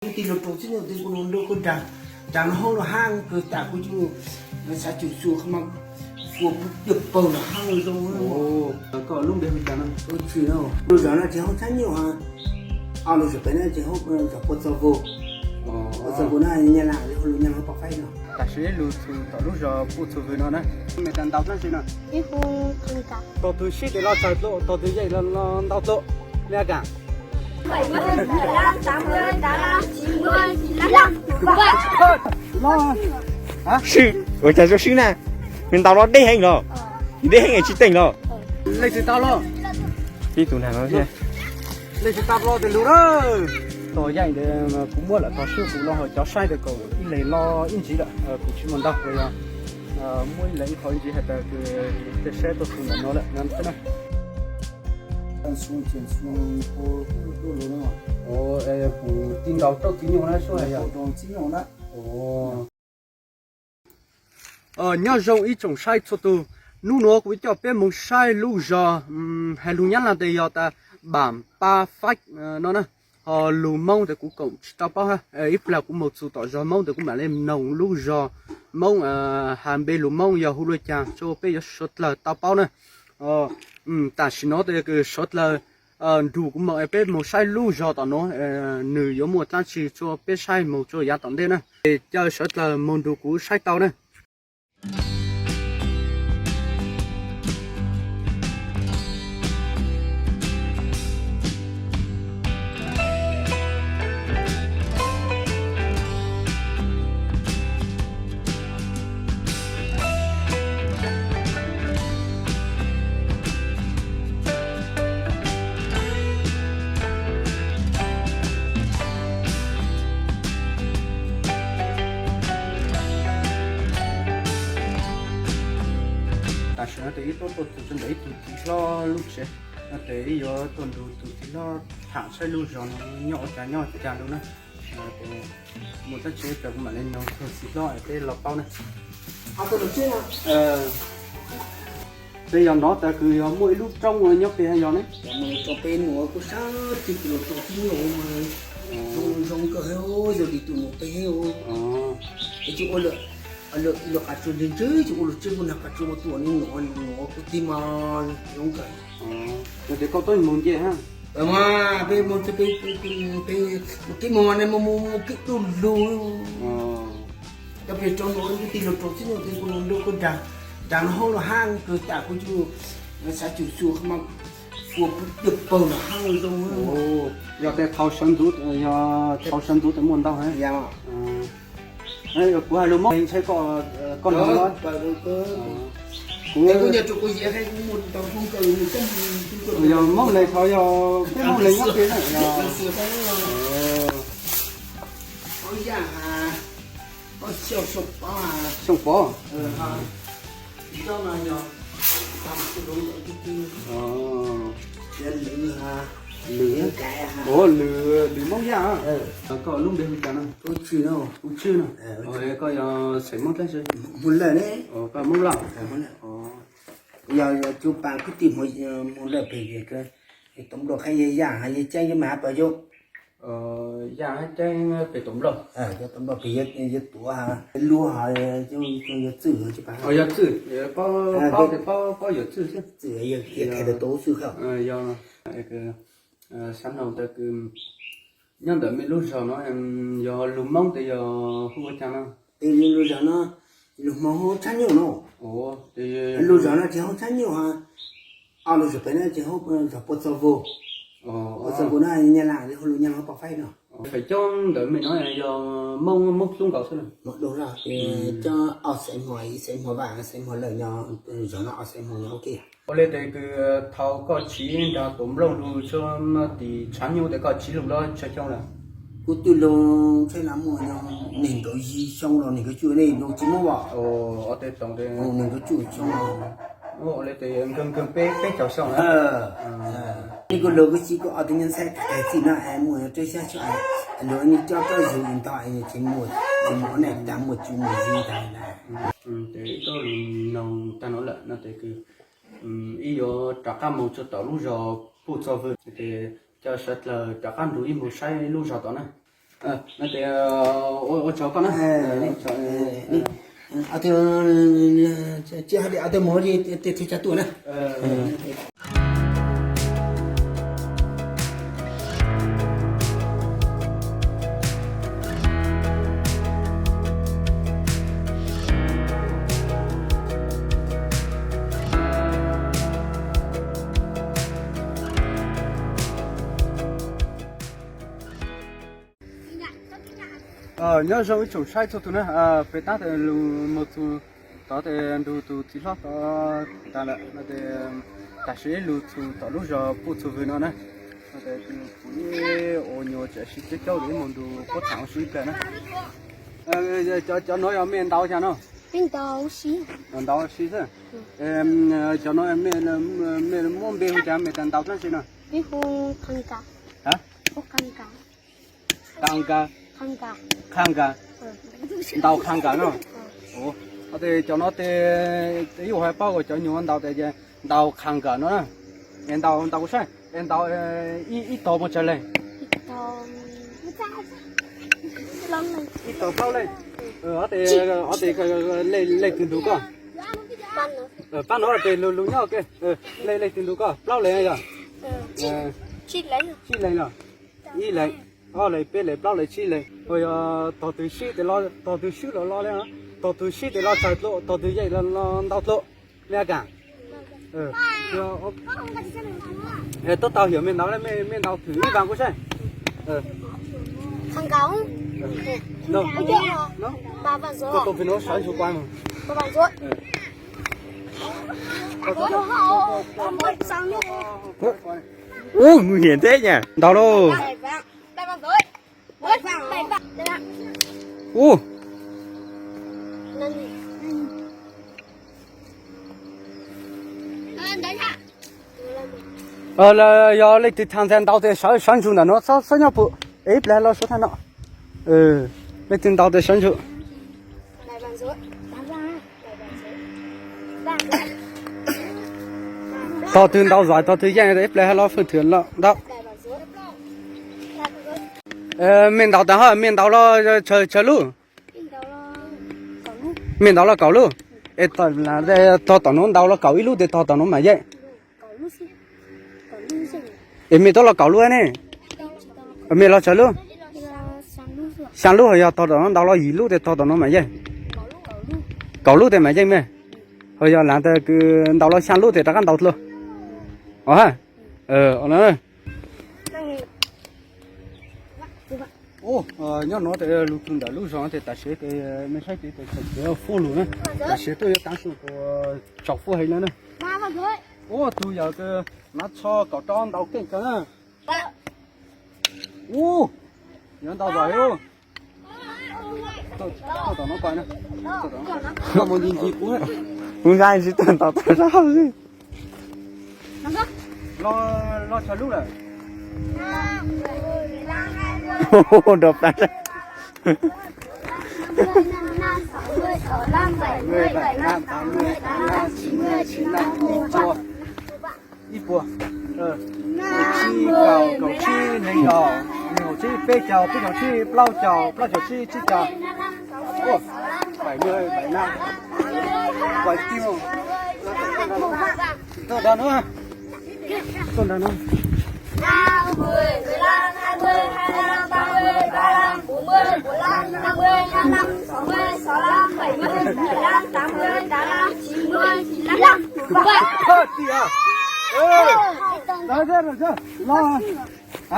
Kuv tig los rau txij nyuag tes kuv los nrog koj dag, dag no hoob los hab kawg tas kuv tsis xav cem xua qhov mas ua kuv caj paug los hab zoo. Koj lub npe hu cas no? Lub zos no tsis hoob tshab nyuj, lub zos pem no tsis hoob zos Pua Txog Vug. Pua Txog Vug no Nyab Laj, lub Nyab Laj Pov Faib no. Tam sim ib lus txhum tom lub zos Pua Txog Vug no na. Me tas ntau dlaab tsi no? Ib hu tog tug sib tes los txhawm dlua, tog tug yeej los ntau dlua. Me kas. Swb, ua cas zoo swb na? Nws ntau los deb heev los? Deb heev tsis teej los? Leej twg tau los? Ib tug nag no thiab. Leej twg tau los tes lug na. Tog yeej ntawd kuv muab lawm tog swb kuv los hos cov saib tes kom ib leeg los ib ntsis lawm kuv tsis muaj ntau los yog muab ib leeg ib qho ib ntsis has tas kws tej saib tuaj txug ntawm no lawm no xwb na. Kuv ti ntaus rau txiv nyuj na, sub hais yog. Nyob zoo ib tsoom saib txhua tug, hnub nuav kuv coj peb moog saib lub zog hais lug Nyab Laj tes yog tas Pam Pa Faib no na. Ho lug Moob tes kuv koom tsis tau paub hab, ib plag kuv moog txug tom zog Moob tes kuv mam le noog lub zog Moob has npe lug Moob yog hu lua caag tso peb yuav suav dlawg tau paub na. Tam sim no tes suav dlawg nrug kuv moog es peb moog saib lub zog tom nuav, nwg yuav muaj dlaab tsi tso peb saib moog tso yav tom ntej na. Es caw suav dlawg moog nrug kuv saib tau na. Tam sim no tes ib tuaj tuaj txug rau ntawm ib tug txiv hlob lub tsev no tes ib yuav tuaj nrug tug txiv hlob tham saib lub zog no nyob ua cas nyob ua cas lug na. Muaj dlaab tsi kuv mam le noog tug txiv hlob es peb los paub na. Tes yog nov tas kws yog muaj ib lub roob nyob peg hab yog ne? Roob peb nuav kuj sab tug kws los rau tib nyuag mas zoo zoo kawg, yog li tus nuav peb es tsis ua lawm, lawm qas tsua ntseg ntseg tsis ua lawm, tsis ua nag qas tsua mas tuaj nuav nuav kuj tig mas zoo kawg. Yog tes koj tuaj moog nce hab? Mas peb moog, peb moog ne, moog moog moog kib tug lug. Cov peg rau nuav kuj tig los rau txij nyuag tes kuv los nrog koj dag, dag no hoob los hab kawg tas kuv tsis xav cem xua qhov mas ua kuv caj paug los hab zoo. Yog tes thaus sawv ntxuv, yog thaus sawv ntxuv tes muaj ntau hab. Kuv hais lug Moob ntshai koj, koj nug los. Yog Moob le thaus yog peb Moob le nyob peg na. Xyooj Pov. Lwm, Lwm Moob Yaj. Koj lub npe hu cas no? Hu Tshwj no. Koj yog xeem Moob dlaab tsi? Koj Moob Laj. Yog cov pas kwv tij Hmoob Laj pem, Toom Nplog qhab Yaj, Yaj Ceeb yog mas has pas yog Yaj Ceeb pem Toom Nplog. Cov Toom Nplog pem yog Tuav, Luag, yog Txwj, yog Txwj, paub, paub yog Txwj xwb. Txwj yog Khees tau xwb. Yog, xav noog tas kws nyob ntawm mej lub zog no yog lug Moob tes yog hu ua cas no? Lug zog no, lug Hmoob hu Tshab Nyuj no. Lug zog no tsis hu Tshab Nyuj, ob lug zog pem no tsis hu, zog Pua Txog Vug. Pua Txog Vug no Nyab Laj, hu lug Nyab Laj Pov Faib no. Feem coob ntawm mej no yog Moob, Moob coob nkaus xwb. Coob ob xeem hmo, ib xeem hmo vaj, xeem hmo lawm nyob, zog no ob xeem hmo nyob ua ke. Ua le tes kws thaus koj tsiv nrug Toom Nplog lug txug tim Tshab Nyuj tes koj tsiv lug los tsawg xyoo lawm? Kuv twb lug tsheb na muaj neeg nkaum yim xyoo los neeg nkaum cuaj ne, lug tsis muaj os. Neeg nkaum cuaj xyoo. Ua le tes nkeeg nkeeg peb, peb caug xyoo lawm. Kuv lug kuv txiv kuv ob tug nyuas ntxhais tag txij no es muaj rau xya xyoo, lug ne coj koj yug ntog es tsis muaj, tsis muaj ne, tas muaj tsis muaj yug tag na. Tes ib tug lug noog tag no lawm no tes kws ib yuav rov qab moog txug tom lub zog Pua Txog Vug tes coj sawv dlawg rov qab nrug ib moog saib lub zog tom na. Ua tsaug koj na. Cia hais tias mus li tej thaum tsa tuaj na. Nyob zoo ib tsoom saib txhua tus na, peb tab tom lug mus txug tod tes nrug tus txiv hlob tod tas lawm no tes, tam sim lug txug tom lub zos Puj Txug Vwg no na. No tes kuv ua nyuas tseem sib caub caub mus nrug puab tham ua si ib plag na. Cov nuav yog mej ntaus cas no? Ntaus ua si xwb. Cov nuav mej muab npe hu cas mej tas ntaus dlaab tsi no? Qha nkawm. Qha nkawm. Ntaus qha nkawm no. Tes cov no tes, tes yuav hais paub ua cov nyuas ntaus tes ntaus qha nkawm no na. Es ntaus, ntaus kuv saib, es ntaus ib tog puas tsawg leeg? Ib tog plaub leeg. Ob tes, ob tes leej twg ntug koj? Pab no tes lug lug nyob ke. Leej, leej twg ntug koj? Plaub leeg yog? Tsib leeg los? Ib leeg, ob leeg, peb leeg, plaub leeg, tsib leeg. Ua yog tog twg sib tes los, tog twg swb los lo le, tog twg sib tes los tsawg dlua, tog twg yeej los ntau dlua. Mej kaam. Tuab tau hwm mej ntaus, mej ntaus thwm ib vas kuv saib. Koj tus pem nuav sawv ntsug kuv. Ub, nguy hiểm thế nhỉ. Ntaus lauj. Ub. Yog leej twg thaam ntxas ntaus tes sawv, sawv ntsug ntawm nuav, txhob nyob pum, ib plag los suav thaaj no. Leej twg ntaus tes sawv ntsug. Tog twg ntaus zais, tog twg yeej, ib plag los fwj thwm los ntau. Mej ntaus tas hab, mej ntaus los tsawg lub? Mej ntaus los kaum lub. Es tog tom nuav ntaus los kaum ib lub tes tog tom nuav mam yeej. Es mej tuaj los kaum lub ne? Mej los tsawg lub? Xyaa lub, ho yog tog tom nuav ntaus los yim lub tes tog tom nuav mam yeej. Kaum lub tes mam yeej mej. Ho yog lav tas kws ntaus los xyaa lub tes rov qab ntaus dlua. Os ha. Nyob nuav tes lug txug ntawm lub zos tes tam sim tes mej saib tes tseem tshuav fuj lug na. Tam sim tuaj yuav taav su kuas tsaus fuj heev le na. Ua tug yawg hnav tsho kaum rau ntaus keej kawg na. Ub, yuav ntaus zais. Tuaj tom nuav pais na. Tuaj tom nuav. Koj mus ncig ncig kuv. Kuv nqa tsis tuaj ntaus tag zog xwb. Los tsawg lub lawm? Nrov plag. Ib puas, kaum tsib, kaum tsib, nees nkaum, nees nkaum tsib, peb caug, peb caug tsib, plaub caug, plaub caug tsib, tsib caug, bảy mươi, bảy mươi lăm. Tuaj nrag no, tuaj nrag no.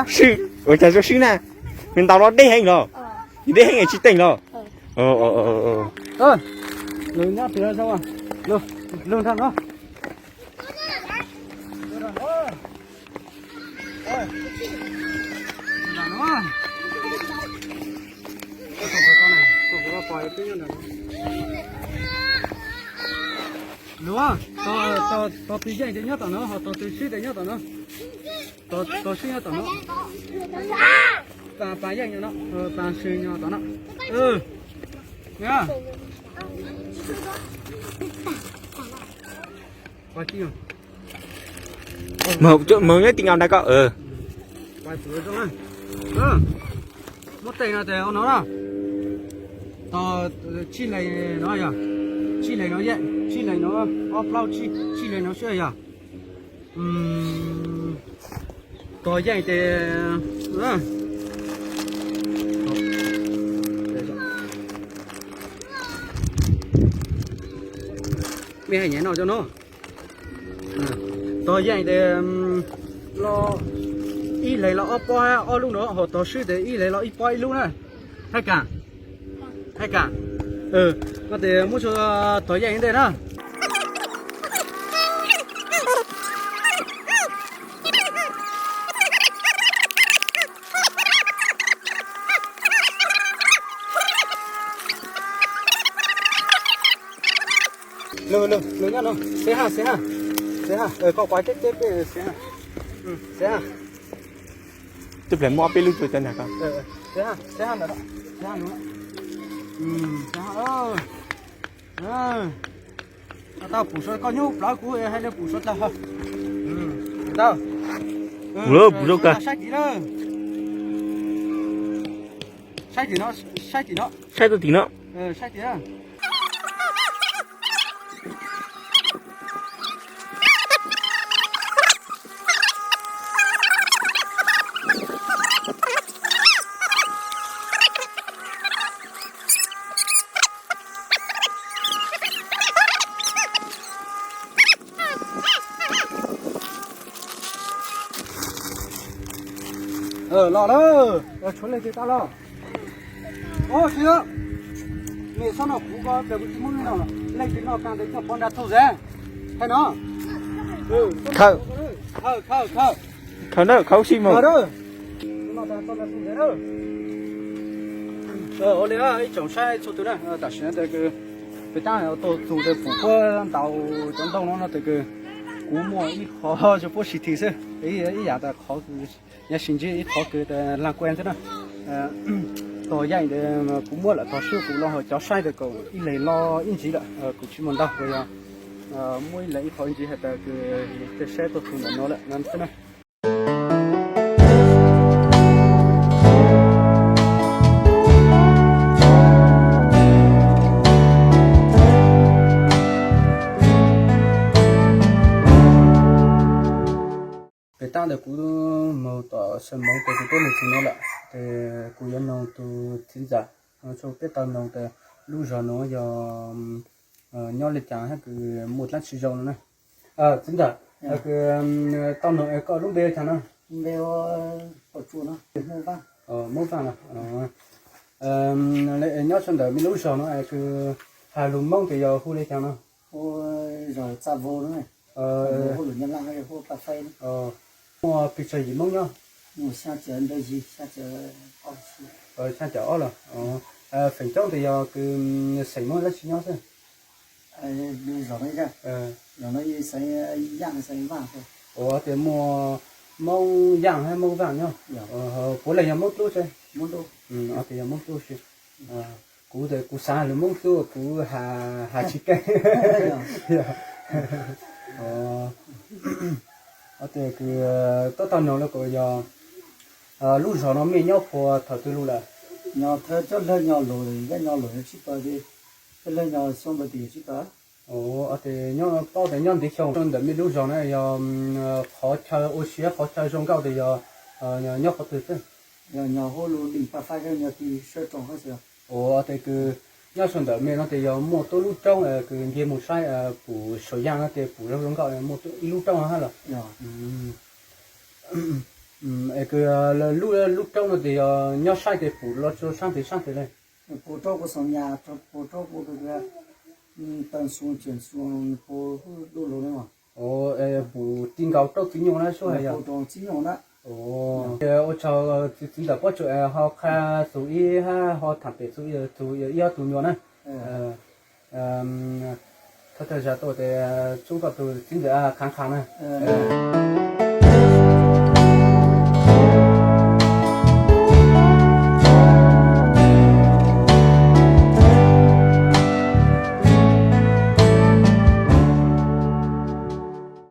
Swb, ua cas zoo swb na? Nws ntaus los deb heev los? Deb heev es tsis teej los? Lug nrag no. Lug, tog twg yeej tes nyob tom no, ho tog twg swb tes nyob tom no. Tog swb nyob tom no. Pas yeej nyob no, pas swb nyob tom no. Mws nyob tim nkaus ntag koj. Muab tes no tes ua no na. Tos tsib leeg no yog, tsib leeg no yeej, tsib leeg no ob plaub tsib, tsib leeg no xwb yog. Tos yeej tes, mej hais nyam no cov no. Tos yeej tes los ib leeg los ob pob ob lub no, ho tos swb tes ib leeg los ib pob ib lub na. Hais kam, hais kam. No tes muab tsua tos yeej ntej na. Lwg, lwg, lwg nyob no, xeb haj, xeb haj, xeb haj, koj quav ceb ceb peb, xeb haj, xeb haj. Twb pliag muab ob peb lub tsuas cov nag ko. Xeb haj, xeb haj ntawm no, xeb haj no. Tau pum suav koj nyob plawv kuv hais lawv pum suav tag. Tau. Pum lawm, pum rau kag. Saib tim lawm. Saib tim no, saib tim no. Saib tau tim no. Saib tim. Los lawm, tshuav leej twg tau los? Ua tsis, mej txhob noj kuv ko, kuv tsis muab mej noj lawm. Leej twg noj tag ntawd coj pov nra txuj xwb. Hais no. Khaws, khaws, khaws, khaws ntawd, khaws ua si mus. Ua li ib tsoom saib txhua tus na, tam sim no tes kws peb tab tom txug tes pum puab ntaus cov ntoo no no tes kws kuv muaj ib qho zoo puab sib thim xwb, ib yam tas qhov kws nyob sib ntsib ib qhov kws tas laag kuaj xwb na. Tog yaij tes kuv muab lawm tog sub kuv los cov saib tes kom ib leeg los ib ntsis lawm, kuv tsis muaj ntau kuv yog muab ib leeg ib qho ib ntsis has tas kws tej saib tuaj txug ntawm no lawm no xwb na. Pem tab ntawd kuv moog tom Xeem Moov tes kuv tuaj moog txug no lawm, tes kuv yuav noog tus txiv ntxawm, tso peb tau noog tas lub zog no yog nyob li cas hab kws muaj dlaab tsi zoo no na. Txiv ntxawm, kws tau noog koj lub npe li cas no? Moob Vaaj no. Nyob sab ntawm mej lub zog no kws has lug Moob tes yog hu li cas no? Muaj pes tsawg yim Moob nyob? Xyaa caum ob los? Feem coob tes yog kws xeem Moob dlaab tsi nyob xwb? Ua tes muaj Moob Yaaj hab Moob Vaaj nyob. Puav leej yog Moob Dlub seb? Ua tes yog Moob Dlub seb. Kuv tes kuv xaav lug Moob Dlub kuv has tsis keej. Ua tes kws tuaj tau noog le kuas yog lub zog no mej nyob puag thaum twg lug lawm? Nyob thawj cov lawg nyob lug, nyob lug sib paws, cov lawg nyob xyoo ntawd tes tsis paws. Ua tes nyob paub tes nyob ntev xyoo ntawm mej lub zog na yog qhov chaw ua si, qhov chaw zoo nkauj tes yog nyob qhov twg xwb? Yog nyob huv lub Paj Faib, nyob tim sab roob hab xwb. Ua tes kws nyob sab ntawm mej no tes yog muaj tuab lub roob kws nce moog saib pum saum yaaj no tes pum zoo zoo nkauj muaj ib lub roob hab los? Es kws lub roob no tes yog nyob saib tes pum los rua saab tes saab tes le? Pum rua kuv xoo nyas, pum rua kuv taw xoo, tseem xoo, pum lub lug no. Pum ti nkaus roob Txiv Nyuj na sub has yog? Ua tsaug txiv ntawm puab tsuas ho qha txug ib hab ho thaam pem txug ib ob tug nyuas na. Thawj thawj zaug tuaj tes txug koj tug txiv ntxawm khaav khaav na.